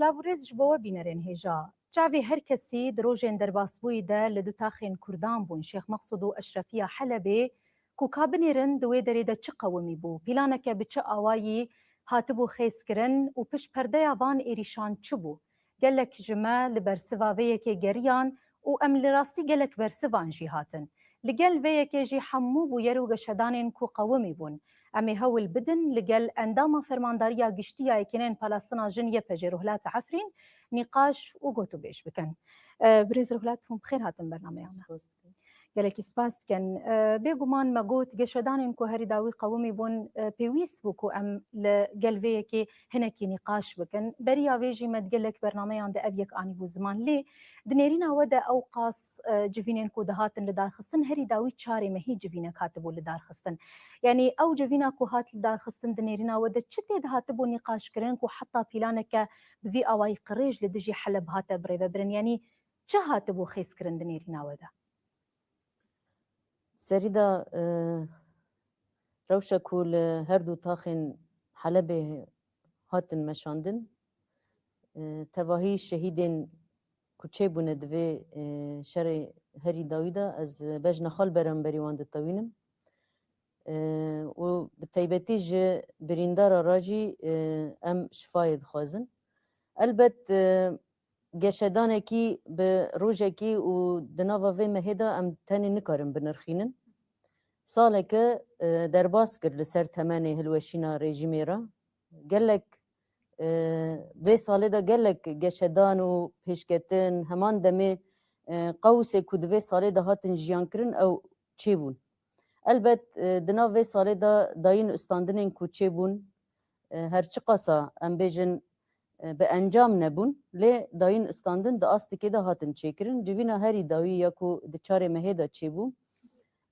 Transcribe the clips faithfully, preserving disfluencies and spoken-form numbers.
Laborêz ji bo we bînerên hêja. Çavê her kesî di rojên derbasbûyî de li du taxên Kurdan bûn, Şêx Meqsûd û Eşrefiya Helebê, ku ka binêrin di wê derê de çi qewimî bû, pîlaneke bi çi awayî hatibû xêzkirin û pişt perdeya van êrîşan çi bû? Gelek ji me li bersiva vê yekê geriyan û em li rastî gelek bersivan jî hatin. Li gel vê yekê jî hemû bûyer û geşedanên ku qewimî bûn. Em ê hewl bidin li gel endama Fermandariya Giştî ya Yekîneyên Parastina Jin Y P J Ruhlat Efrîn nîqaş û gotûbêj bikin. E, Birêz Ruhlat, hûn bi xêr hatin bernameya me. Spas dikim. Gelekî spas dikin. E, bêguman me got, geşedanên ku herî dawî qewimî bûn, e, pêwîst bû ku em li gel vê yekê hinekî nîqaş bikin. Beriya vê jî me di gelek bernameyan de ev yek anîbû ziman. Lê di nêrîna we de ew qas, e, civînên ku dihatin lidarxistin, herî dawî çarê mehî civînek hatibû lidarxistin. Yanî ew civîna ku hat lidarxistin di nêrîna we de çi tê dihatibû nîqaşkirin ku heta pîlaneke bi vî awayî qirêj li dijî Heleb hate birêvebirin? Yanî çi hatibû xêzkirin di nêrîna we de? Serî de, e, rewşa ku li her du taxên Helebê hatin meşandin, e, tevahî şehîdên ku çêbûne di vê, e, şerê herî dawî de ez bejna xwe li beramberî wan ditewînim. E, û bi taybetî ji birîndara re jî, e, em şifayê dixwazin. Elbet, e, geşedanekî bi rojekî û di nava vê mehê de em tenê nikarin binirxînin. Saleke, e, derbas kir li ser temenê hilweşîna rejîmê re. Gelek, e, vê salê de gelek geşedan û pêşketin, heman demê, e, qewsê ku di vê salê de hatin jiyan kirin, ew çêbûn. Elbet, e, di nav vê salê de dayîn û standinên ku çêbûn, e, her çiqasa em bêjin, e, bi encam nebûn, lê dayîn û standin di astikê de hatin çêkirin. Civîna herî dawî ya ku di çarê mehê de çêbû,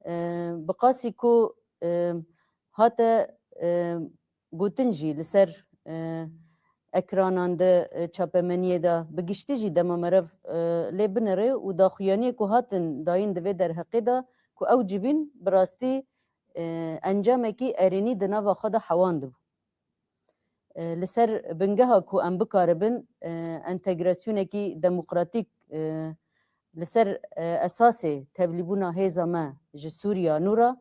e, bi qasî ku, e, hate, e, gotin jî li ser, e, ekranan de, e, çapemeniyê de, bi giştî jî dema meriv, e, lê binêre û daxuyaniyê ku hatin dayîn di vê derheqê de ku ew civîn bi rastî, e, encamekî erênî di nava xwe de hewandibû. E, li ser bingeha ku em bikaribin, e, entegrasyonekî demokratîk, e, li ser, e, esasê tevlîbûna hêza me ji Sûriya nû re,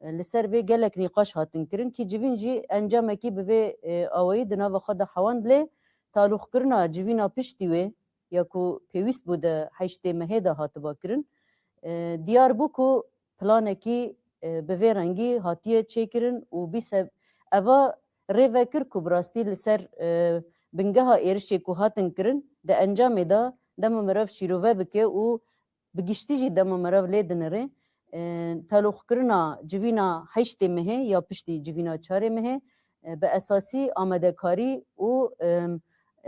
e, li ser vê gelek nîqaş hatin kirin, kî civîn jî encamekî bi vê, e, awayî di nava xwe de hewand, lê talûxkirina civîna piştî wê ya ku pêwîst bû di heştê mehê de hatiba kirin, e, diyar bû ku planekî, e, bi vê rengî hatiye çêkirin û bîse eva rê vekir ku bi rastî li ser, e, bingeha êrişê ku hatin kirin, di encamê de dema meriv şîrove bike û bi giştî jî dema meriv lê dinire, e, talûxkirina civîna heştê mehê ya piştî civîna çarê mehê, e, bi esasî amadekarî û, e,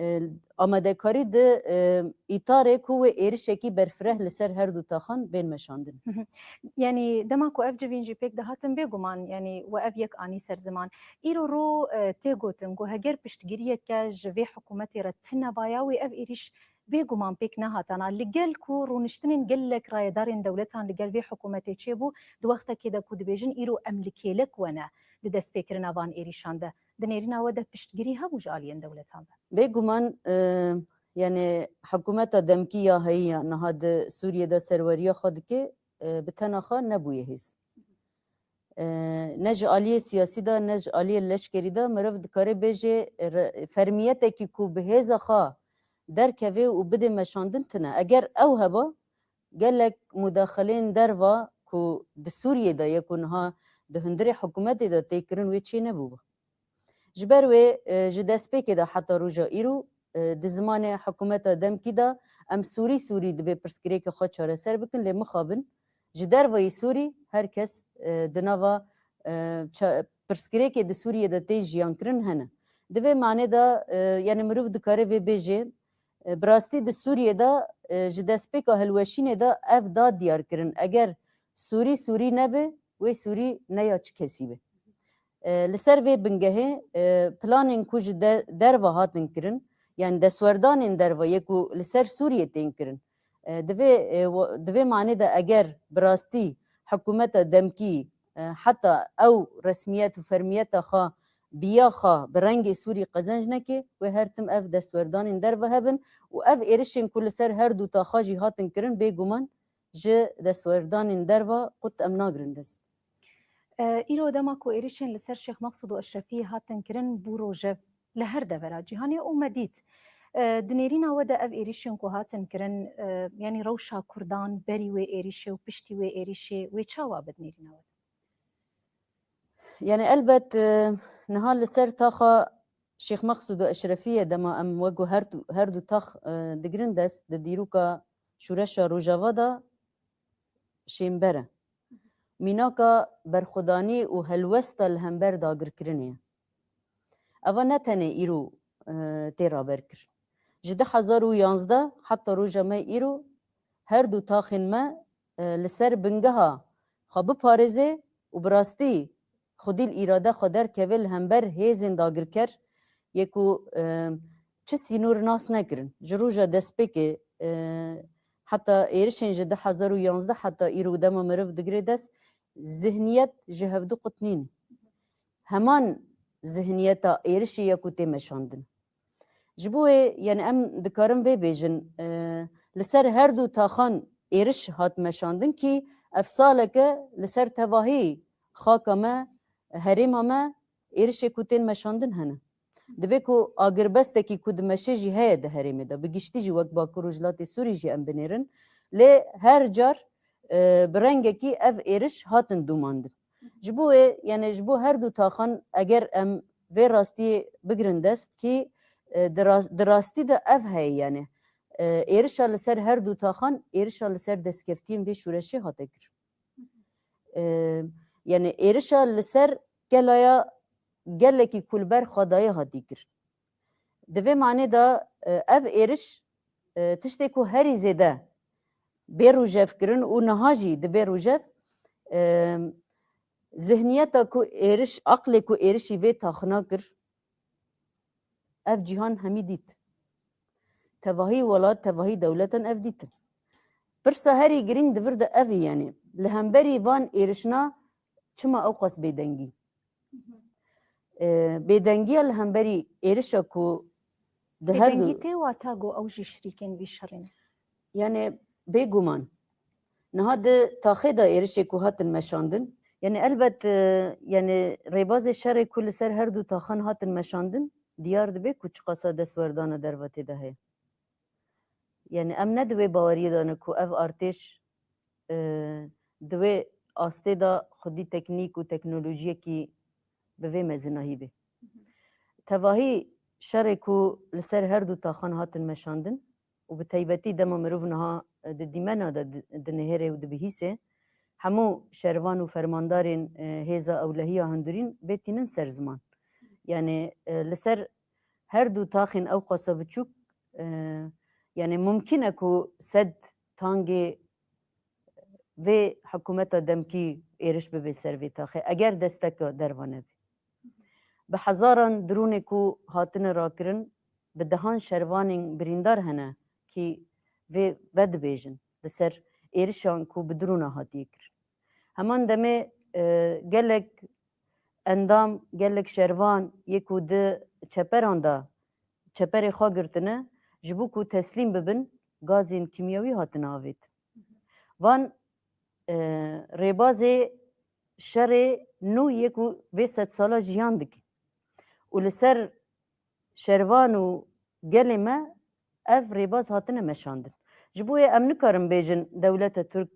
e, amadekarî di, e, îtarê ku wê êrişekî berfireh li ser her du taxan bên meşandin. Hı hı. Yanî dema ku ev civîn jî pêk dihatin, bêguman, yanî we ev yek anî ser ziman. Îro rû, e, tê gotin ku heger piştgiriyeke ji vê hikûmetê re tune baya, wê ev êrîş bêguman pêk nehatana. Li gel ku rûniştinên gelek rayedarên dewletan li gel vê hikûmetê çêbû, di wextekê de ku dibêjin îro em li kêlek we ne di destpêkirina van êrîşan de. Di nêrîna we de piştgirî hebû ji aliyên dewletan ve? Bêguman, e, yanî hikûmeta demkî ya heyî ya niha di Sûriyê de serweriya xwe dike, e, bi tena xwe nebûye hêz. E, ne ji aliyê siyasî de, ne ji aliyê leşkerî de meriv dikare bêje, e, re-, fermiyetekî ku bi hêza xwe derkeve û bide meşandin tine. Eger ew heba, gelek mudaxileyên derva ku di Sûriyê de ye ku niha di hundirê hikûmetê de tê kirin, wê çê nebûba. Ji ber wê, e, ji destpêkê de heta roja îro, e, di zimanê hikûmeta demkî de em sûrî sûrî dibê pirsgirêkê xwe çareser bikin, lê mixabin ji dervayî Sûrî her kes, e, di nava, e, ça-, pirsgirêkê di Sûriyê de tê jiyan kirin hene. Di vê manê de, e, yanî mirov dikare vê bêje, e, bi rastî di Sûriyê de, e, ji destpêka hilweşînê de ev da diyar kirin. Eger sûrî sûrî nebe, wê sûrî ne ya çi kesî be. E, li ser vê bingehê, e, planên ku ji de-, derva hatin kirin, yanî destwerdanên derva yê ku li ser Sûriyê tên kirin, e, di vê, e, wa-, di vê manê de eger bi rastî hikûmeta demkî, e, heta ew resmiyet û fermiyeta xwe biya xwe bi rengê sûrî qezenc neke, wê her tim ev destwerdanên derve hebin û ev êrişên ku li ser her du taxa jî hatin kirin, bêguman ji destwerdanên derva qut em nagrin dest. E, îro dema ku êrişên li ser Şêx Meqsûd û Eşrefiyê hatin kirin bû rojev li her devera cîhanê û me dît. E, di nêrîna we de ev êrişên ku hatin kirin, e, yanî rewşa Kurdan berî wê êrişê û piştî wê êrişê wê çawa bi di nêrîna we de? Yani elbet, e, niha li ser taxa Şêx Meqsûd û Eşrefiyê dema em wek ku her du, her du tax, e, digirin dest, di dîroka şûreşa Rojava de şênber e. Mînaka berxwedanî û helwesta li hember dagirkirinê ye. Eva ne tenê îro, e, tê raberkirin. Ji du hezar û yanzdeh heta roja me îro her du taxên me, e, li ser bingeha xwe biparêze û bi rastî xwedî li îrade xwe derkeve li hember hêzên dagirker yê ku, e, çi sînor nas nekirin. Ji roja destpêkê, e, heta êrişên ji du hezar û yanzdeh heta îro dema meriv digire dest, zihniyet ji hevdu qut nîne. Heman zihniyeta êrişê ye ku tê meşandin. Ji bo wê, yani em dikarin vê bêjin, e, li ser her du taxan êriş hat meşandin kî ev saleke li ser tevahî xaka me, herêma me êrişê ku tên meşandin hene. Dibe ku agirbestekî ku dimeşe jî heye di herêmê de. Bi giştî jî wek Bakur û Rojhilatê Sûrî jî em binêrin. Lê her car, e, bi rengekî ev êriş hatin dûmandin. Ji bo wê, yani ji bo her du taxan eger em vê rastiyê bigirin dest kî, e, di ras-, di rastî de ev heye yani. E, êrişa li ser her du taxan, êrişa li ser destkeftiyên vê şûreşê hate kirin. E, yani êrişa li ser gelaya gelekî ku li ber xwe dayê hatî kirin. Di vê manê de, e, ev êriş, e, tiştê ku herî zêde bê rojevkirin û niha jî dibe rojev, e, zihniyeta ku êriş, aqlê ku êrişî vê taxina kir, ev cîhan hemî dît. Tevahî welat, tevahî dewletan ev dîtin. Pirsa herî girîng di vir de ev e, yani li hemberî van êrişna çima ewqas bêdengî? E, bêdengiya li hemberî êrişa ku di her du Bêdengî tê wata ku ew jî şirîkên vî şerî ne? Yani bêguman. Niha di taxê de êrişê ku hatin meşandin, yani elbet, e, yani rêbazê şerê ku li ser her du taxan hatin meşandin, diyar dibe ku çiqasa destwerdana derve tê de heye. Yani em ne di wê baweriyê de ne ku ev artêş, e, di wê astê de xwedî teknîk û teknolojiyekî bi vê mezinahî be. Tevahî şerê ku li ser her du taxan hatin meşandin û bi taybetî dema mirov niha, e, di dîmena de di, dinihêre û dibihîse, hemû şervan û fermandarên, e, hêza ewlehiya hundirîn vê tînin ser ziman. Yani, e, li ser her du taxên ewqasa biçûk, e, yani mumkîn e ku sed tangê vê hikûmeta demkî êriş bibe ser vê taxê, eger desteka derva nebe. Bi hezaran dronê ku hatine rakirin, bi dehan şervanên birîndar hene kî vê vedibêjin li ser êrişan ku bi drona hatiye kirin. Heman demê, e, gelek endam, gelek şervan yê ku di çeperan de çeperê xwe girtine, ji bo ku teslîm bibin, gazên kîmyewî hatine avêtin. Van, e, rêbazê şerê nû yê ku vê sedsala jiyan dike. Û li ser şervan û gelê me ev rêbaz hatine meşandin. Ji bo yê em nikarin bêjin dewleta Tirk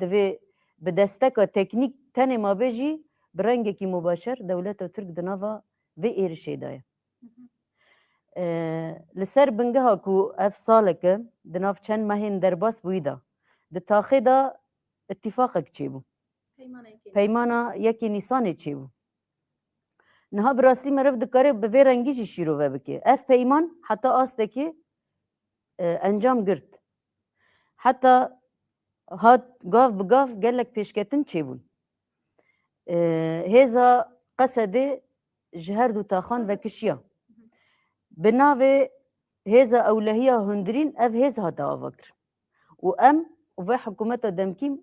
divê bi desteka teknîk tenê mabe jî bi rengekî mubaşer dewleta Tirk di nava vê êrişê de ye. E, li ser bingeha ku ev saleke di nav çend mehên derbas bûyî de, di taxê de îtîfaqek çêbû. Peymana yekê Nîsanê çêbû. Niha bi rastî meriv dikare bi vê rengî jî şîrove bike. Ev peyman heta astekê, e, encam girt. Heta hat gav bi gav gelek pêşketin çêbûn. E, hêza Qesedê ji her du taxan vekişiya. Bi navê hêza ewlehiya hundirîn ev hêz hate avakirin. Û em û vê hikûmeta demkî,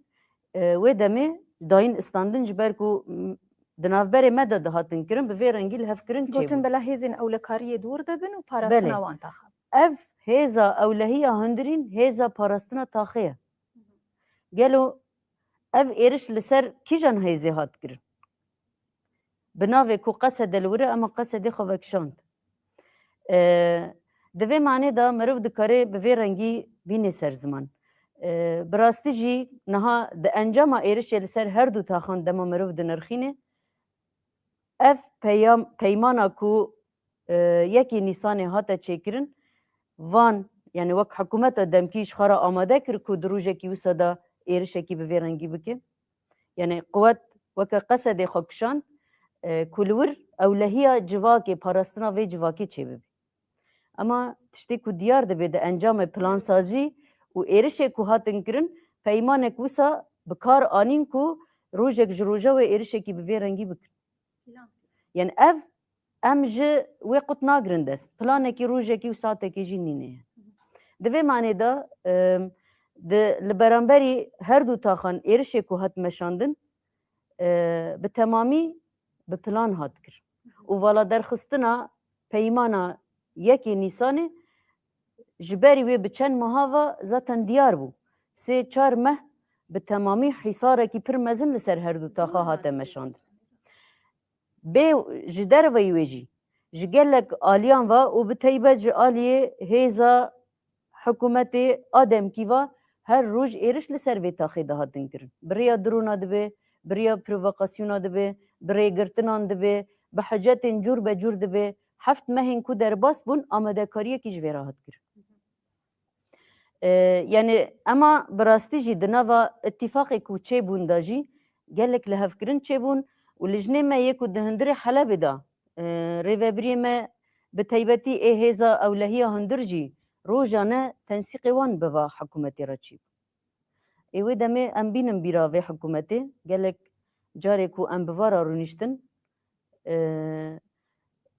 e, wê demê dayîn istandin ji ber ku, m, di navberê me de dihatin kirin, bi vê rengî li hev kirin çêbû. Gotin bela hêzên ewlekariyê dûr dibin û parastina Belê. wan taxa. Ev hêza ewlehiya hundirîn hêza parastina taxê ye. Gelo ev êriş li ser kîjan hêzê hat kirin? Bi navê ku Qesede li wir e, ema Qesedê xwe vekişand. E, di vê manê de mirov dikare bi vê rengî bînê ser ziman. E, bi rastî jî niha di encama êrişê li ser her du taxan dema mirov dinirxîne, ev peyam, peymana ku, e, yekê Nîsanê hate çêkirin, van, yani wek hikûmeta demkî ji xwe re amade kir ku di rojekî wisa de êrişekî bi vê rengî bike. Yani quwet weke Qesedê xwe kişand, e, ku li wir ewlehiya civakê, parastina vê civakê çêbibe. Ema tiştê ku diyar dibe di encamê plansazî û êrişê ku hatin kirin, peymanek wisa bi kar anîn ku rojek ji roja wê êrişekî bi vê rengî bikin. Yani ev em ji wê qut nagirin dest. Planekî rojekî û saetekî jî nîne ye. Di vê manê de, em, di, li beramberî her du taxan êrişê ku hat meşandin, e, bi temamî bi plan hat kir. Û vala derxistina peymana yekê Nîsanê ji berî wê bi çend meha ve zaten diyar bû. Sê çar meh bi temamî hîsarekî pir mezin li ser her du taxa hate meşandin. Bê ji derveyî wê jî, ji gelek aliyan ve û bi teybet ji aliyê hêza hikûmetê a demkî ve her roj êriş li ser vê taxê dihatin kirin. Bi rêya drona dibe, bi rêya provokasyona dibe, bi rêgirtinan dibe, bi hicetên cûr be cûr dibe. Heft mehên ku derbas bûn, amadekariyekî ji vê re hat kirin. E, yani ema bi rastî jî di nava îtîfaqê ku çêbûn de jî gelek lihevkirin çêbûn û lijnê me yê ku di hundirê Helebê de, e, rêvebiriyê me bi teybetî ê hêza ewlehiya hundir jî rojane tensîqê wan bi va hikûmetê re çêbû. Ê wê demê em bînin bîra vê hikûmetê, gelek carê ku em bi va re rûniştin, e,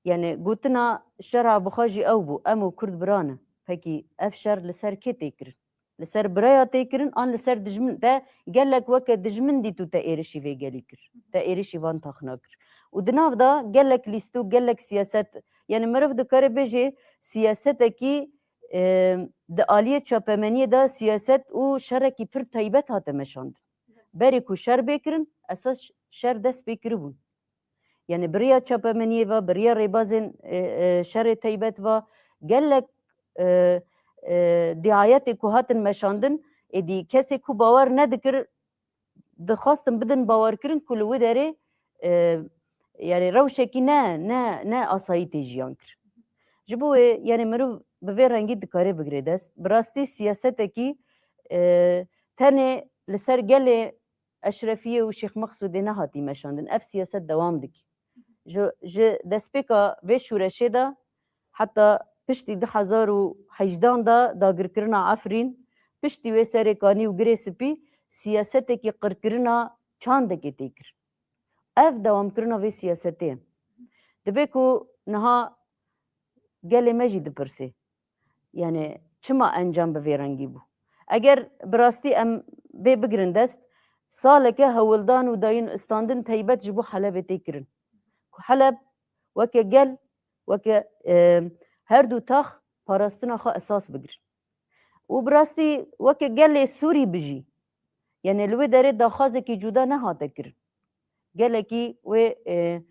yani gotina şera bi xwe jî ew bû, em û Kurd bira ne. Pekî ev şer li ser kê tê kirin? Li ser biraya tê kirin an li ser dijmin? Te gelek weke dijmin dît û te êrişî vê gelî kir. Te êrişî van taxna kir. Û di nav de gelek lîstik, gelek siyaset, yani mirov dikare bêje siyasetekî, e, di aliyê çapemeniyê de siyaset û şerekî pir teybet hate meşandin. Berê ku şer bê kirin, esas şer dest pê kiribûn. Yani bi riya çapemeniyê ve, bi riya rêbazên, e, e, şerê teybet ve gelek, e, e, diayetê ku hatin meşandin, êdî kesê ku bawer nedikir, dixwastin bidin bawerkirin ku li wê derê, e, yani rewşekî ne, ne, ne asayî tê jiyan kir. Ji bo wê yani mirov bi vê rengî dikare bigire dest. Bi rastî siyasetekî, e, tenê li ser gelê Eşrefiyê û Şêx Mexsûdê nehatî meşandin. Ev siyaset dewam dikî. Ji, ji destpêka vê şûreşê de heta piştî du hezar û hejdehan de dagirkirina Efrîn, piştî wê Serê Kanî û Girê Spî siyasetekî qirkirina çandekê tê kir. Ev dewamkirina vê siyasetê ye. Dibe ku niha gelê me jî dipirsê. Yani çima encam bi vê rengî bû? Eger bi rastî em vê bigirin dest, saleke hewldan û dayîn istandin teybet ji bo Helebê tê kirin. Ku Heleb weke gel, weke, e, her du tax parastina xwe esas bigirin. Û bi rastî weke gelê Sûrî bijî. Yani li wê derê daxwazekî cuda nehate kirin. Gelekî wê, e,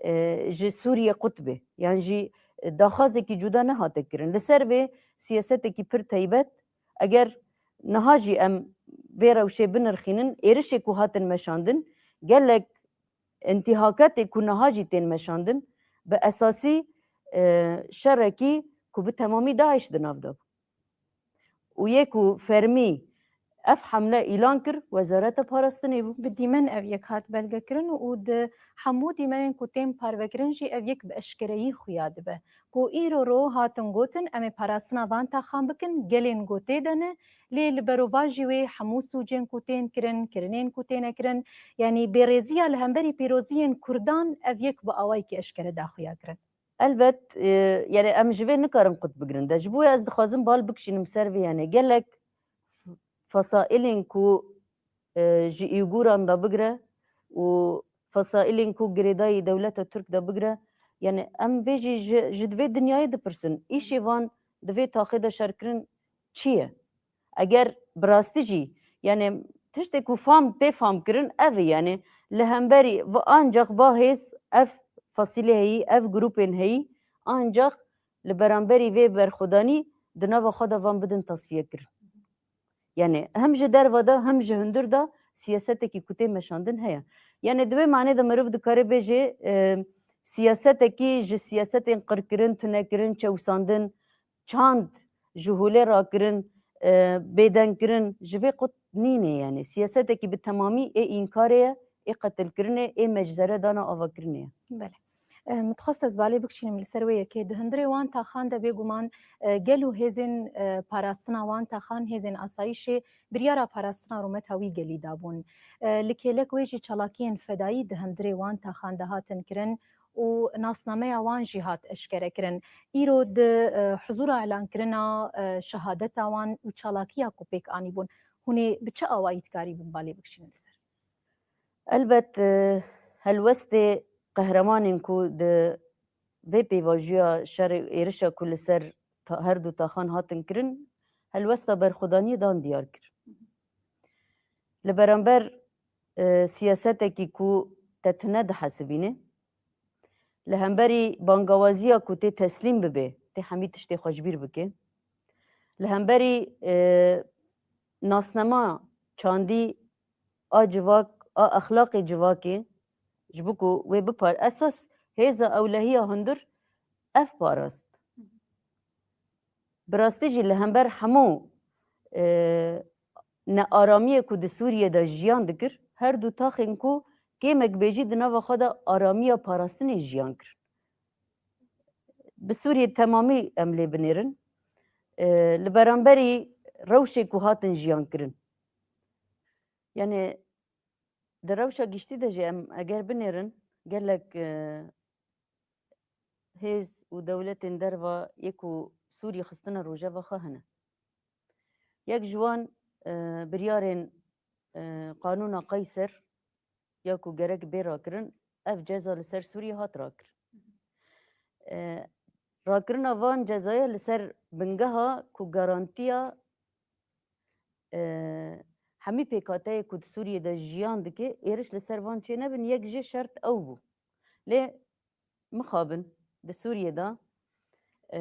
e, ji Sûriyê qut be. Yan jî daxwazekî cuda nehate kirin. Li ser vê siyasetekî pir teybet, eger niha jî em vê rewşê binirxînin, êrişê ku hatin meşandin, gelek intîhakatê ku niha jî tên meşandin, bi esasî, e, şerekî ku bi temamî DAIŞ di nav de bû. Û yê ku fermî ev hemle îlan kir, Wezareta Parastinê bû. Bi dîmen ev yek hat belgekirin û di hemû dîmenên ku tên parvekirin jî ev yek bi eşkereyî xuya dibe. Ku îro ro hatin gotin, em ê parastina van taxan bikin, gelên ku tê de ne, lê li berovajî wê hemû sûcên ku tên kirin, kirinên ku têne kirin, yanî bêrêziya li hemberî pîroziyên Kurdan ev yek bi awayekî eşkere da xuya kirin. Elbet, e, yani em ji vê nikarin qut bigirin de. Ji bo ez dixwazim bal bikişînim ser vê, yani gelek fesaîlên ku, e, ji Uyguran de bigire û fesaîlên ku girêdayî dewleta Tirk de bigire, yani em vê jî ji, ji vê dinyayê dipirsin. Îşê van di vê taxê de şerkirin çi ye? Eger bi rastî jî, yani tiştê ku fam tê fam kirin ev e, yani li hemberî va, ancak va hêz ev fasîlê heyî, ev grûpên heyî, ancak li beramberî vê berxwedanî di nava xwe de van bidin tasfiye kirin. Yani hem ji derve de hem ji hundir de siyasetekî ku tê meşandin heye. Yani di wê manê de mirov dikare bêje, e, siyasetekî ji siyasetên qirkirin, tunekirin, çewsandin, çand ji holê rakirin, e, bêdengkirin, ji vê qut nîne yani. Siyasetekî bi temamî ê înkarê ye, ê qetilkirinê, ê meczere dana avakirinê ye. Belê. E, min dixwest ez balê bikişînim li ser wê yekê. Di hundirê wan taxan de bêguman, e, gel û hêzên, e, parastina wan taxan, hêzên asayîşê biryara parastina rûmeta wî gelî dabûn. E, li kêlek wê jî çalakiyên fedayî di hundirê wan taxan de hatin kirin û nasnameya wan jî hat eşkerekirin. Îro di, e, huzûra elankirina, e, şehadeta wan û çalakiya ku pêk anîbûn, hûn ê bi çi awayî dikarîbin balê bikişînin li ser? Elbet, e, helwestê qehremanên ku di vê pêvajoya şerê êrişa ku li ser ta-, her du taxan hatin kirin, helwesta berxwedaniyê dan diyar kir. Li beramber, e, siyasetekî ku te tune dihesibîne, li hemberî bangawaziya ku tê teslîm bibe, tê hemî tiştê xwe ji bîr bike, li hemberî, e, nasnema çandî a civak, a exlaqê civakê, ji bo ku wê bipar-, esas hêza ewlehiya hundir ev parast. Bi rastî jî li hember hemû, e, nearamiyê ku di Sûriyê de jiyan dikir, her du taxên ku kêmek bêjî di nava xwe de aramiya parastinê jiyan kir. Bi Sûriyê temamî em lê binêrin. E, li beramberî rewşê ku hatin jiyan kirin. Yani di rewşa giştî de jî em eger binêrin, gelek, e, hêz û dewletên derva yê ku Sûriyê xistine rojeva xwe hene. Yek ji wan, e, biryarên, e, qanûna Qeyser ya ku gerek bê rakirin, ev ceza li ser Sûriyê hat rakirin. E, rakirina van cezaya li ser bingeha ku garantiya, e, hemî pêkhateyê ku di Sûriyê de jiyan dike, êriş li ser van çênebin, yek jê şert ew bû. Lê mixabin di Sûriyê de, e,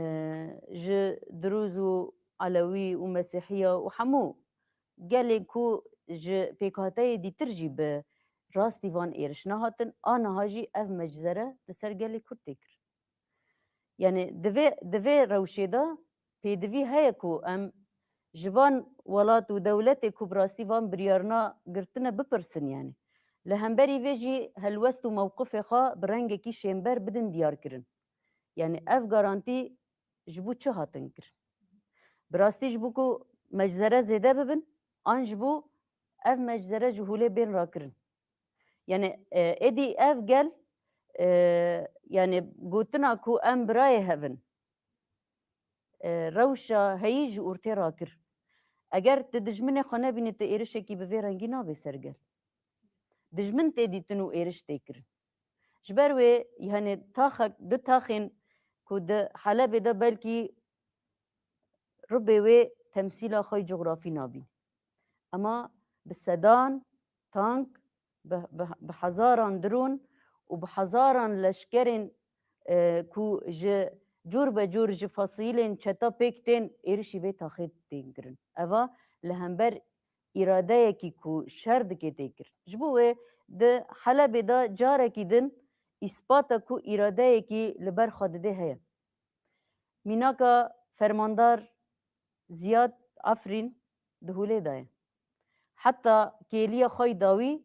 ji Dirûz û Elewî û Mesîhiya û hemû gelê ku ji pêkhateyê dîtir jî bi rastî van êriş nehatin, a niha jî ev meczere li ser gelê Kurd tê kirin. Yani di vê, di vê rewşê de pêdivî heye ku em ji van welat û dewletê ku bi rastî van biryarina girtine bipirsin yani. Li hemberî vê jî helwest û mewqifê xwe bi rengekî şênber bidin diyar kirin. Yani ev garantî ji bo çi hatin kirin? Bi rastî ji bo ku meczere zêde bibin, an ji bo ev meczere ji holê bên rakirin? Yani, e, êdî ev gel, e, yani gotina ku em birayê hev in, e, rewşa heyî ji ortê rakir. Eger tu dijminê xwe nebînî, tu êrişekî bi vê rengî nabê ser gel. Dijmin tê dîtin û êriş tê kirin. Ji ber wê, yani taxek, du taxên ku di Helebê de belkî ribê wê temsîla xwe yê cografî nabîn. Ema bi sedan tank, bi, bi, bi hezaran dron û bi hezaran leşkerên, e, ku ji cûr be cûr ji fasîlên çeta pêk tên, êrişî vê taxê tên kirin. Eva li hember îradeyekî ku şer dike tê kirin. Ji bo wê di Helebê de carekî din îspata ku îradeyekî li ber xwe didê heye. Mînaka fermandar Ziyad Efrîn di holê de ye. Heta kêliya xwe yî dawî,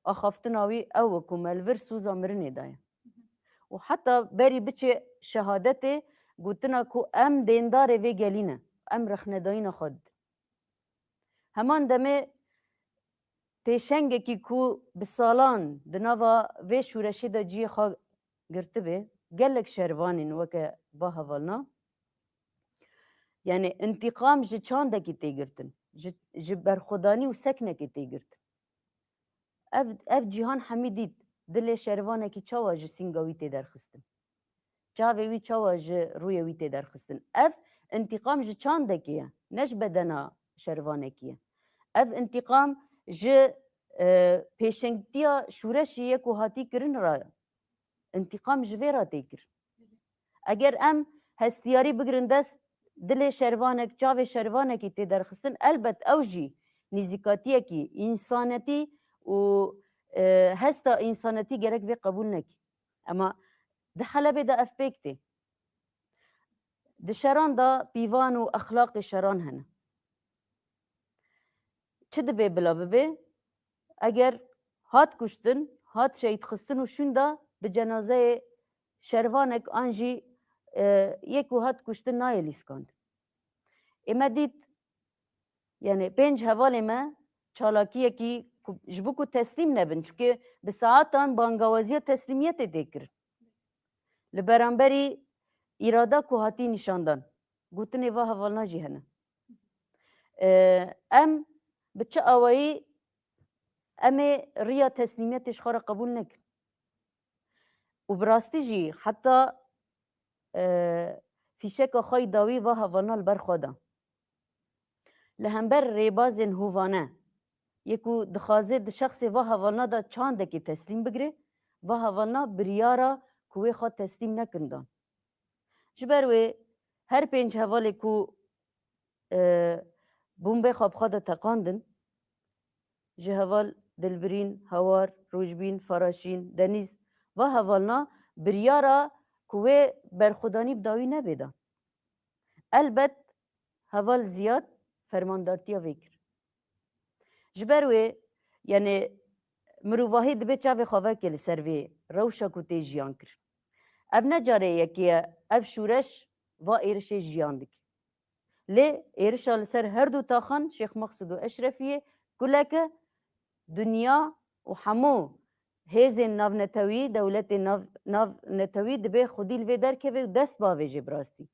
axaftina wî ew e ku me li vir sûza mirinê daye. Û heta berî biçe şehadetê, gotina ku em dêndarê vê gelî ne, em rexnedayîna xwe didin. Heman demê pêşengekî ku bi salan di nava vê şûreşê de cihê xwe girtibe, gelek şervanên weke va hevalna, yani întîqam ji çandekî tê girtin, ji, ji berxwedanî û seknekê tê girtin. Ev, ev cîhan hemî dît. dilê şervanekî çawa ji sînga wî tê derxistin? Çavê wî çawa ji rûyê wî tê derxistin? Ev întîqam ji çandekê ye, ne ji bedena şervanekî ye. Ev întîqam ji, e, pêşengtiya şûreşê ye ku hatî kirin re, întîqam ji vê re tê kir. Eger em hestiyarî bigirin dest, dilê şervanek, çavê şervanekî tê derxistin, elbet ew jî nîzîkatiyekî însanetî û, e, hesta însanetî gerek vê qebûl nekî. Ema di Helebê de ev pêk tê. Di şeran de pîvan û exlaqê şeran hene. Çi dibe bila bibe? Eger hat kuştin, hat şehîd xistin û şûnda bi cenazeyê şervanek an jî, e, yê ku hat kuştin nayê lîskandin. Ê me dît, yani pênc hevalê me çalakiyekî ku, ji bo ku teslîm nebin. Çunke bi saetan bangawaziya teslîmiyetê tê kirin. Li beramberî îrada ku hatî nîşandan, gotinê va hevalna jî hene. E, em bi çi awayî em ê riya teslîmiyetê ji xwe re qebûl nekin? Û bi rastî jî heta, e, fîşeka xwe yî dawî va hevalna li ber xwe da. Li hember rêbazên hovane yê ku dixwaze di şexsê va hevalna de çandekê teslîm bigire, va hevalna biryara ku wê xwe teslîm nekin dan. Ji ber wê her pênc hevalê ku, e, bombê xwe bi xwe de teqandin, ji heval Dilbirîn, Hawar, Rojbîn, Faraşîn, Denîz, va hevalna biryara ku wê berxwedanî bi dawî nebê dan. Elbet heval Ziyad fermandartiya vê kir. Ji ber wê, yani mirovahî dibe çavê xwe veke li ser vê rewşa ku tê jiyan kirin. Ev ne carê yekê ye, ev şûreş va êrişê jiyan dike. Lê êrişa li ser her du taxan Şêx Mexsûd û Eşrefiyê kuleke dinya û hemû hêzên navnetewî, dewletên nav-, navnetewî dibe xwedî li vê derkeve û dest bavêje bi rastî.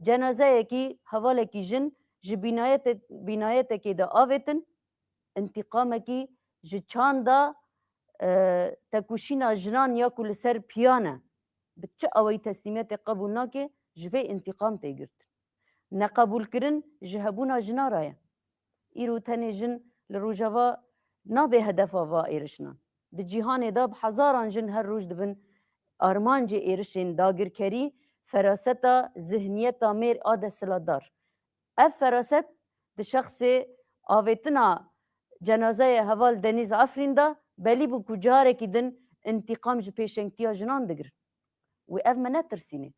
Cenazeyekî, hevalekî jin ji bînayete-, bînayetekê de avêtin, întîqamekî ji çanda, e, tekoşîna jinan ya ku li ser piyan e, bi çi awayî teslîmiyetê qebûl nake, ji vê întîqam tê girtin. Neqebûlkirin ji hebûna jina re ye. Îro tenê jin li Rojava nabe hedefa va êrişinan. Di cîhanê de bi hezaran jin her roj dibin armancê êrişên dagirkerî, feraseta zihniyeta mêr a desthilatdar. Ev feraset di şexsê avêtina cenazeyê heval Denîz Efrîn de belî bû ku carekî din întîqam ji pêşengtiya jinan digirin. Wê ev me netirsînê.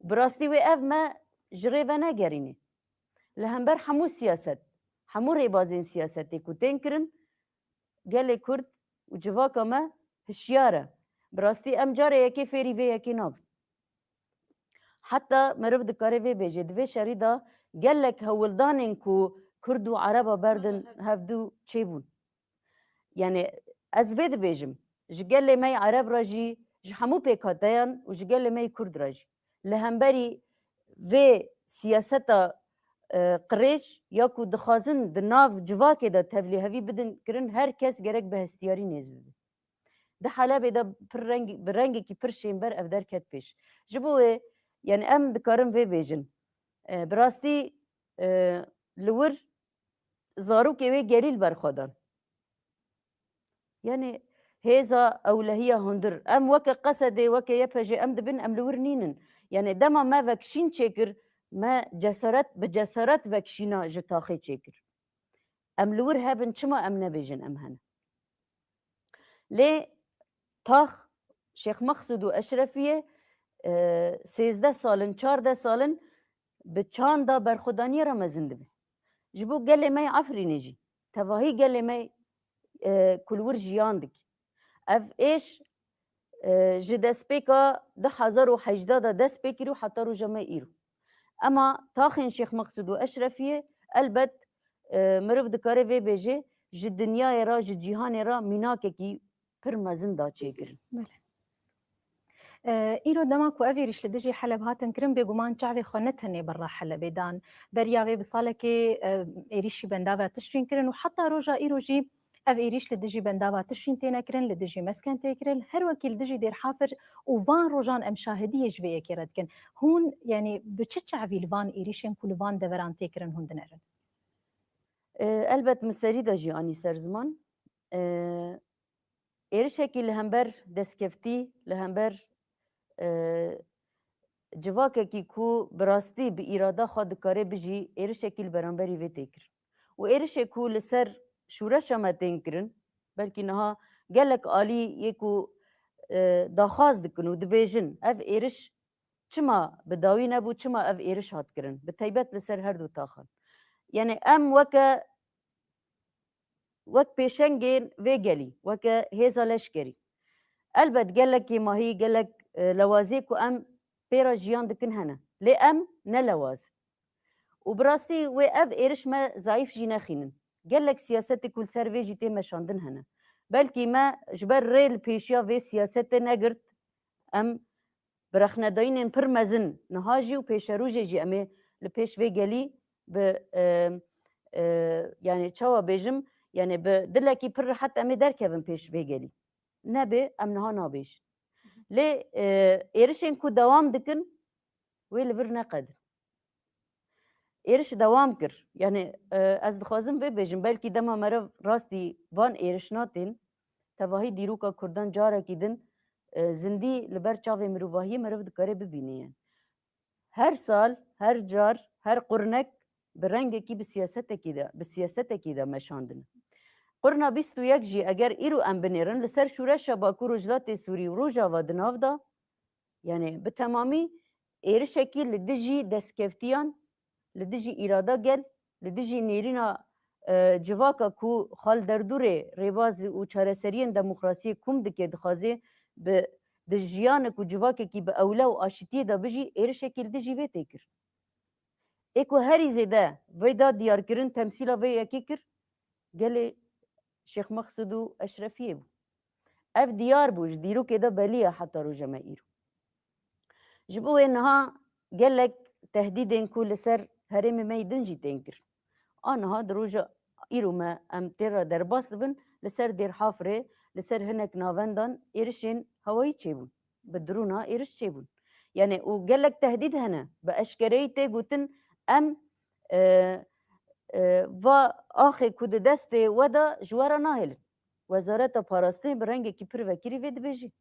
Bi rastî wê ev me ji rê venegerînê. Li hember hemû siyaset, hemû rêbazên siyasetê ku tên kirin, gelê Kurd û civaka me hişyar e. Bi rastî em carê yekê fêrî vê yekê nabin. Heta meriv dikare vê bêje, di vê şerî de gelek hewldanên ku Kurd û Ereba berdin hevdu çêbûn. Yani ez vê dibêjim, ji gelê me yê Ereb re jî, ji hemû pêkhateyan û ji gelê me yê Kurd re jî. Li hemberî vê siyaseta, e, qirêj ya ku dixwazin di nav civakê de tevlîhevî bidin kirin, her kes gerek bi hestiyarî nêz bibe. Di Helebê de pir reng, bi rengekî pir şênber ev derket pêş. Ji bo wê, yani em dikarin vê bêjin. E, bi rastî, e, li wir zarokê wê gerî li ber xwe dan. Yani hêza ewlehiya hundir. Em weke Qesedê, weke Y P J em dibin, em li wir nînin. Yani dema me vekşîn çêkir, me cesaret, bi cesaret vekşîna ji taxê çêkir. Em li wir hebin, çima em nebêjin em hene? Lê tax Şêx Mexsûd û Eşrefiyê, e, sêzdeh sal in, çardeh sal in bi çanda berxwedaniyê re mezin dibe. Ji bo gelê me yê Efrînê jî, tevahî gelê me, e, ku li wir jiyan dike. Ev êş, e, ji destpêka du hezar û hejdeh de dest pê kir û heta roja me îro. Ema taxên Şêx Mexsûd û Eşrefiyê elbet, e, mirov dikare vê bêje, ji dinyayê re, ji cîhanê re mînakekî pir mezin da çêkirin. Belê. E, îro dema ku ev êrîş li dijî Heleb hatin kirin, bêguman çavê xwe ne tenê berra Helebê dan. Beriya vê bi salekê, e, êrîşî bendava Tişrîn kirin û heta roja îro jî Ev êrîş li dijî Bendava Tişrîn têne kirin, li dijî Mesken tê kirin, her wekî li dijî Dêrhafir û van rojan em şahidiyê ji vê yekê re dikin. Hûn, yanî bi çi çavî li van êrîşên ku li van deveran tê kirin hûn dinerin? E, elbet min serî de jî anî ser ziman. E, êrişekî li hember destkeftî, li hember, e, civakekî ku bi rastî bi îrada xwe dikare bijî, êrişekî li beramberî vê tê kir. Û êrişê ku li ser şûreşa me tên kirin, belkî niha gelek alî yê ku, e, daxwaz dikin û dibêjin, ev êriş çima bi dawî nebû, çima ev êriş hat kirin, bi taybet li ser her du taxan. Yanî em weke, wek pêşengên vê gelî, weke hêza leşkerî. Elbet gelek kêmahî, gelek, e, lewaziyê ku em pê re jiyan dikin hene. Lê em ne lewaz in. Û bi rastî wê ev êriş me zayîf jî nexînin. Gelek siyasetê ku li ser vê jî tê meşandin hene. Belkî me ji ber rê li pêşiya vê siyasetê negirt, em bi rexnedayînên pir mezin niha jî û pêşerojê jî em ê li pêş vê gelî bi, e, e, yanî çawa bêjim, yanî bi dilekî pir rehet em ê derkevin pêş vê gelî. Nebê em niha nabêjin. Lê, e, êrişên ku dewam dikin, wê li vir neqedin. Êriş dewam kir. Yanî, e, ez dixwazim vê bêjim, belkî dema meriv rastî van êriş natên, tevahî dîroka Kurdan carekî din, e, zindî li ber çavê mirovahiyê meriv dikare bibîne. Yanî her sal, her car, her qurnek bi rengekî, bi siyasetekî de, bi siyasetekî de meşandin. Qurna bîst û yek jî eger îro em binêrin, li ser şûreşa Bakur Rojhilatê Sûrî û Rojava di nav de, yanî bi temamî êrişekî li dijî destkeftiyan, li dijî îrada gel, li dijî nêrîna, e, civaka ku xal derdûrê rêbaz û çareseriyên demokrasiyê kom dike, dixwaze bi, di jiyanek û civakekî bi ewle û aşitiyê de bijî, êrişekî li dijî vê tê kir. Ê ku herî zêde vê da diyarkirin, temsîla vê yekê kir, gelê Şêx Mexsûd û Eşrefiyê bû. Ev diyar bû, ji dîrokê de belî ye heta roja me îro. Ji bo wê niha gelek tehdîdên ku li ser herêmê me yê din jî tên kir. A niha di roja îro me em tê re derbas dibin, li ser Dêrhafirê, li ser hinek navendan êrişên hewayî çêbûn. Bi drona êriş çêbûn. Yanî û gelek tehdîd hene. Bi eşkereyî tê gotin, em, e, e, va axê ku di destê we de ji we re nahêlin. Wezareta Parastinê bi rengekî pir vekirî vê dibêjî.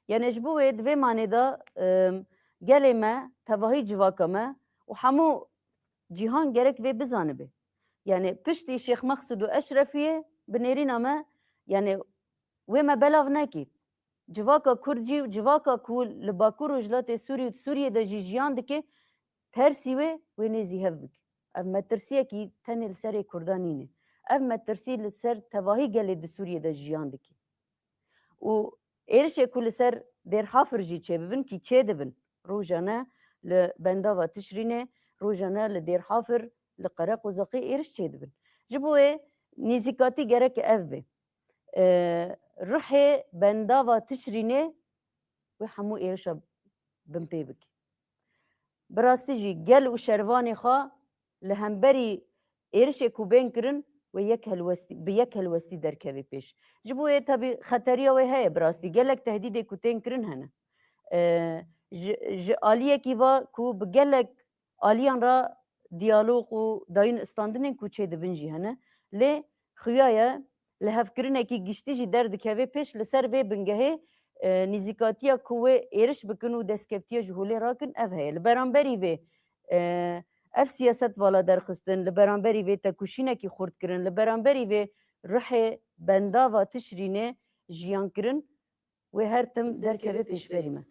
Yanî ji bo wê di vê manê de, e, gelê me, tevahî civaka me û hemû cîhan gerek vê bizanibe. Yanî piştî Şêx Mexsûd û Eşrefiyê bi nêrîna me, yanî wê me belav nekî. Civaka Kurd jî û civaka ku li Bakur Rojhilatê Sûrî û di Sûriyê de jî jiyan dike, tersî wê, wê nêzî hev bike. Ev metirsiyekî tenê li serê Kurdan nîne. Ev metirsî li ser tevahî gelê di Sûriyê de jiyan dike. Û êrişê ku li ser Dêrhafir jî çêbibin, kî çêdibin. Rojane li Bendava Tişrînê, rojane li Dêrhafir, li Qereqozaqê êriş çêdibin. Ji bo wê nêzîkatî gerek ev be. E, ruhê Bendava Tişrînê wê hemû êrişa binpê bike. Bi rastî jî gel û şervanê xwe li hemberî êrişê ku bên kirin, wê yek helwestî, bi yek helwestî derkeve pêş. Ji bo wê tebî xeteriya wê heye bi rastî. Gelek tehdîdê ku tên kirin hene. E, ji, ji aliyekî va ku bi gelek aliyan re diyalog û dayîn standinên ku çêdibin jî hene. Lê xuya ye lihevkirinekî giştî jî derdikeve pêş li ser vê bingehê, e, nîzîkatiya ku wê êriş bikin û destkeftiya ji holê rakin ev heye. Li beramberî vê, e, ev siyaset vala derxistin, li beramberî vê tekoşînekî xurt kirin, li beramberî vê ruhê Bendava Tişrînê jiyan kirin, wê her tim derkeve pêşberî me.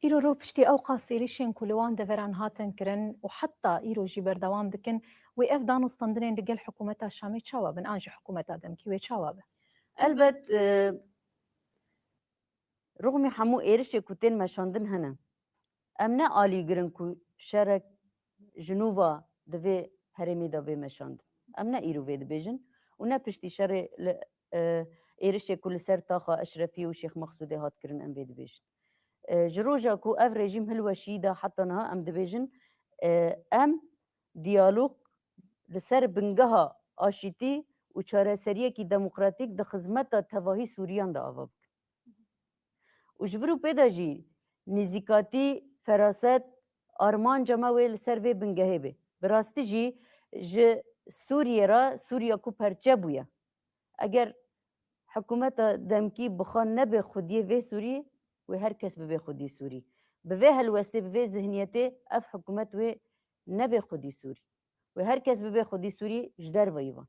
Îro ro piştî ew qas êrîşên ku li wan deveran hatin kirin û heta îro jî berdewam dikin, wê ev danûstandinên li gel hikûmeta Şamê çawa bin an jî hikûmeta demkî wê çawa be? Elbet, e, rixmî hemû êrişê ku tên meşandin hene. Em ne alîgir in ku şerek ji nû ve di vê herêmê de bê meşandin. Em ne îro vê dibêjin û ne piştî şerê li, e, êrişê ku li ser taxa Eşrefî û Şêx Mexsûdê hat kirin em vê dibêjin. E, ji roja ku ev rejîm hilweşî da heta niha em dibêjin, e, em diyalog li ser bingeha aşîtî û û çareseriyekî demokratîk di xizmeta tevahî Sûriyan de ava bikin. Û ji vir û pê de jî nêzîkatî, feraset, armanca me wê li ser vê bingehê bê. Bi rastî jî ji Sûriyê re, Sûriya ku perçe bûye, eger hikûmeta demkî bixa nebe xwediyê vê Sûriyê, wê her kes bibe xwedî Sûrî. Bi vê helwestê, bi vê zihniyetê ev hikûmet wê nebe xwedî Sûrî. Wê her kes bibe xwedî Sûrî ji derveyî van.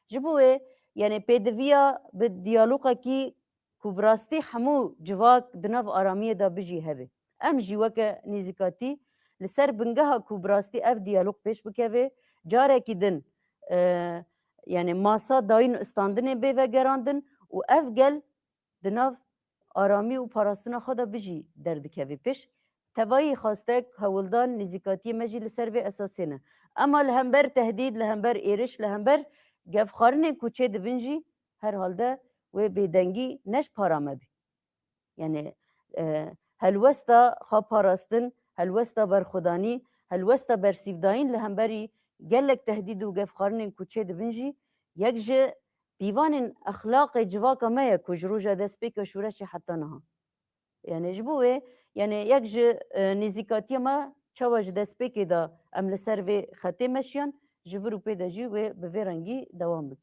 Ji bo wê, yani pêdiviya bi diyaloqekî ku bi rastî hemû civak di nav aramiyê de bijî hebe. Em jî weke nêzîkatî li ser bingeha ku bi rastî ev diyalog pêş bikeve, carekî din, e, yani masa dayîn û istandinê bê vegerandin û ev gel di nav aramî û parastina xwe de bijî derdikeve pêş. Tevayî xwestek, hewldan, nêzîkatiyê me jî li ser vê esasê ne. Ema li hember tehdîd, li hember êriş, li hember gevxwarinên ku çê dibin jî, herhalde wê bêdengî ne ji para me bî. Yani, e, helwesta xwe parastin, helwesta berxwedanî, helwesta bersîvdayîn li hemberî gelek tehdîd û gevxwarinên ku çê dibin jî yek ji pîvanên exlaqê civaka me ye ku ji roja destpêka şoreşê heta niha. Yani ji bo wê, yani yek ji, e, nêzîkatiya me çawa ji destpêkê de em li ser vê xetê meşiyan, ji vir û pê de jî wê bi vê rengî dewam bike.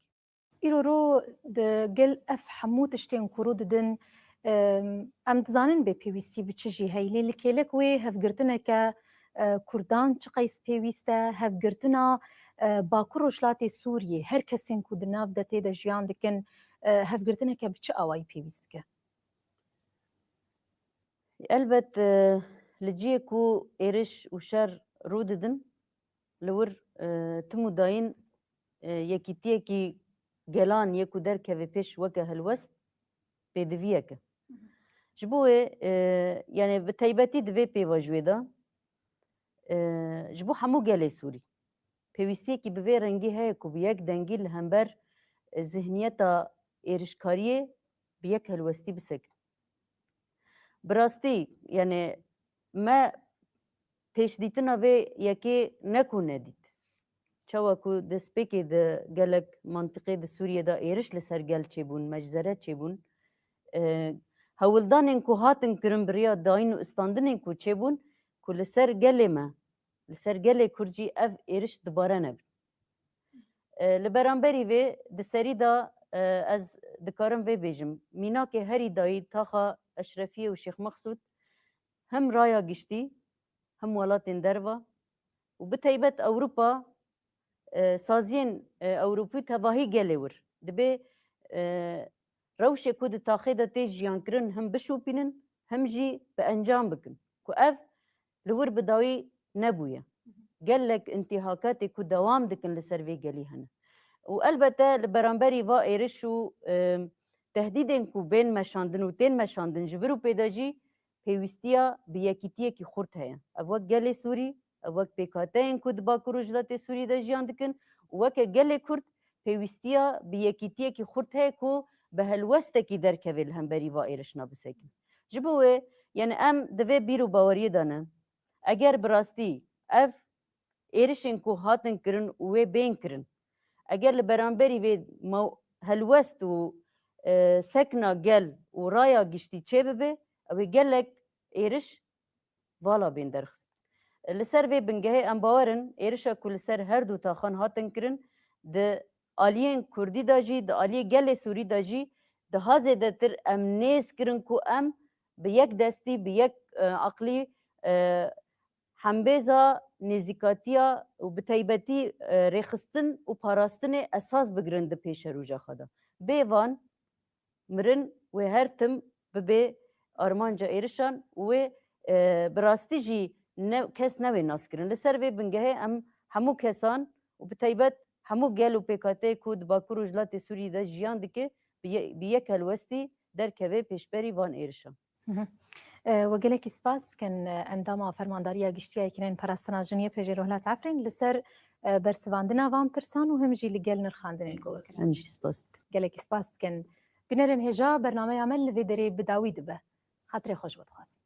Îro ro di gel ev hemû tiştên ku rû didin, em, em dizanin bê pêwîstî bi çi jî heye, lê li kêlek wê hevgirtineke, e, Kurdan çi qeys pêwîst e, hevgirtina, e, Bakur Rojhilatê Sûriyê, her kesên ku di nav de tê de jiyan dikin, e, hevgirtineke bi çi awayî pêwîst dike? Elbet, e, li cihê ku êriş û şer rû didin, li wir, e, tim û dayîn, e, yekîtiyekî gelan yê ku derkeve pêş weke helwest, pêdiviyek e. Ji bo wê, e, yani bi taybetî di vê pêvajoyê de, e, ji bo hemû gelê Sûrî pêwîstiyekî bi vê rengî heye ku bi yek dengî li hember, e, zihniyeta êrişkariyê bi yek helwestî bisekin. Bi rastî, yani me pêşdîtina vê yekê ne ku nedît. Çawa ku destpêkê di gelek mantiqê di Sûriyê de êriş li ser gel çêbûn, meczere çêbûn, e, hewldanên ku hatin kirin bi riya dayîn û istandinên ku çêbûn, ku li ser gelê me, li ser gelê Kurd jî ev êriş dubare nebin. E, li beramberî vê, di serî de, e, ez dikarim vê bêjim, mînakê herî dayî taxa Eşrefiyê û Şêx Mexsûd him raya giştî, him welatên derva û bi taybet Ewropa, e, saziyên, e, Ewropî tevahî gelê wir dibê, e, rewşê ku di taxê de tê jiyankirin him bişopînin, him jî bi encam bikin, ku ev li wir bi dawî nebûye. Gelek întîhakatê ku dewam dikin li ser vê gelî hene. Û elbete li beramberî va êriş û, e, tehdîdên ku bên meşandin û tên meşandin ji vir û pê de jî pêwîstiya bi yekîtiyekî xurt heye. Ev wek gelê Sûrî, ev wek pêkhateyên ku di Bakur û Rojhilatê Sûrî de jiyan dikin û weke gelê Kurd pêwîstiya bi yekîtiyekî xurt heye ku bi helwestekî derkeve li hemberî va êrişna bisekin. Ji bo wê, yani em di vê bîr û baweriyê de ne. Eger bi rastî ev êrişên ku hatin kirin û wê bên kirin, eger li beramberî vê mew-, helwest û, e, sekna gel û raya giştî çêbibe, ew ê gelek êriş vala bên derxist. Li ser vê bingehê em bawer in, êrişa ku li ser her du taxan hatin kirin, di aliyên Kurdî de jî, di aliyê gelê Sûrî de jî daha zêdetir em nêz kirin ku em bi yek destî, bi yek, e, aqlî, e, hembêza nêzîkatiya û bi taybetî, e, rêxistin û parastinê esas bigirin di pêşerûja xwe de. Bê van, mirin wê her tim bibe armanca êrişan û wê, e, bi rastî jî ne, kes newê naskirin. Li ser vê bingehê em hemû kesan û bi taybet hemû gel û pêkhateyê ku di Bakur û Rojhilatê Sûriyê de jiyan dike, bi ye-, bi yek helwestî derkeve pêşberî van êrişan. Hı hı. E, we gelekî spas dikin, e, endama Fermandariya Giştî ya Yekîneyên Parastina Jin, Y P J Rojhilat Efrîn, li ser, e, bersivandina van pirsan û him jî li gel nirxandinên ku we kirin. Em jî spas dikin. Gelekî spas dikin. Bînerên hêja, bernameya me li vê derê bi dawî dibe. Xatirê xweş bo dixwazim.